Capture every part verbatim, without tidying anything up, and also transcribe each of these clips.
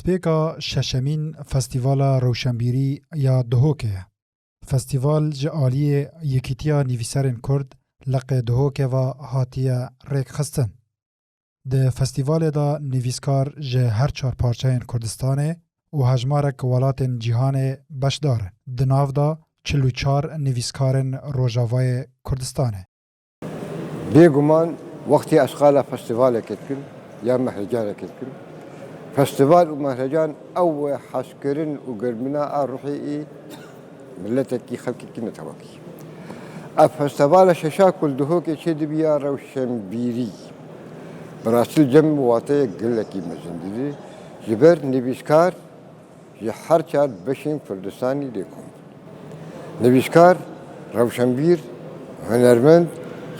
Pêka şeşemîn Festîvala Rewşenbîrî ya Duhokê ye. Festîval ji aliyê Yekîtiya Nivîserên Kurd, Leqê Duhokê ve hatiye rêkxistin. Di festîvalê de nivîskar ji her çar parçeyên Kurdistanê û hejmarek welatên cîhanê beşdar in. Di nav de çil û çar nivîskarên Rojavayê Kurdistanê. Bêguman wextê ez qala festîvalekê dikim ya mehrecanekê dikim, festîval û mehrecan ew e hezkirin û germina a ruhê ê miletekî, xelkekî, netewekî. Ev festîvala şeşa ku li Duhokê çêdibiya rewşenbîrî, bi rastî li cem wateyek gelekî mezin dide, ji ber nivîskar ji her çar beşên Kurdistanê lê kom bûn. Nivîskar, rewşenbîr, hunermend,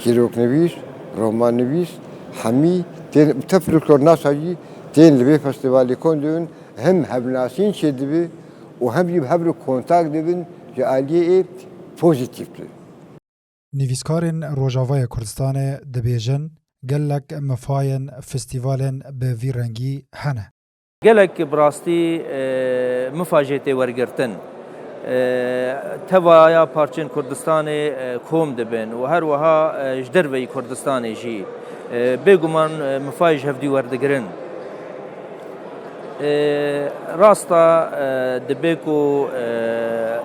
çîroknivîs, romannivîs, hemî tên, te folklornasa jî tên li vê festîvalê kom dibin, hem hevnasîn çêdibe û hem jî bi hev re kontak dibin ji aliyê ê pozîtîf de. Nivîskarên Rojavayê Kurdistanê dibêjin, gelek mifayên festîvalên bi vî rengî hene. Gelek bi rastî, e, mifa jê tê wergirtin. E, tevaya parçên Kurdistanê, e, kom dibin û her wiha, e, ji derveyî Kurdistanê jî, e, bêguman, e, mifayê ji hevdî werdigirin. E, rasta, e, dibe ku,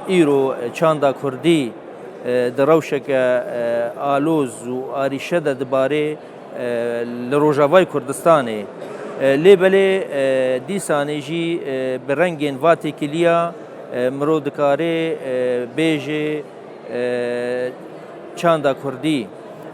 e, îro çanda Kurdî, e, di rewşeke, e, aloz û arîşe de dibare, e, li Rojavayê Kurdistanê. E, lê belê, e, dîsanê jî, e, bi rengên va têkiliya, e, mirov dikare, e, bêje, e, çanda Kurdî,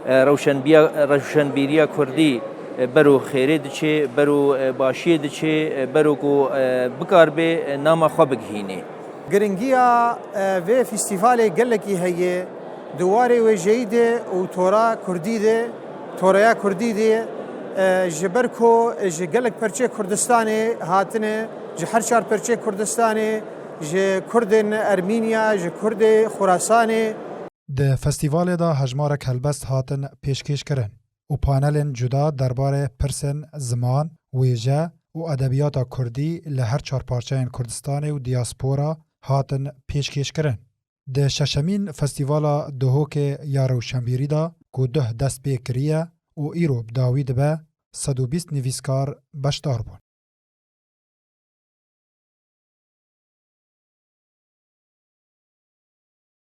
e, rewşenbiya-, rewşenbîriya Kurdî, e, bero xêrê diçe, bero, e, başiyê diçe, e, bero ku, e, bikaribe, e, nama xwe bigihîne. Giringiya, e, vê festîvalê gelekî heye, di warê wêjeyî de û tora kurdî de, toraya kurdî de, e, ji ber ku ji gelek perçê Kurdistanê hatine, ji her çar perçê Kurdistanê, ji Kurdên Ermîniya, ji Kurdê Xurasanê. Di festîvalê de hejmarek helbest hatin pêşkêşkirin û panelên cuda derbarê pirsên ziman, wêje û edebiyata kurdî li her çar parçeyên Kurdistanê û diaspora hatin pêşkêşkirin. Di şeşemîn Festîvala Duhokê ya Rewşenbîrî de ku duh dest pê kiriye û îro bi dawî dibe, sed û bîst nivîskar beşdar bûn.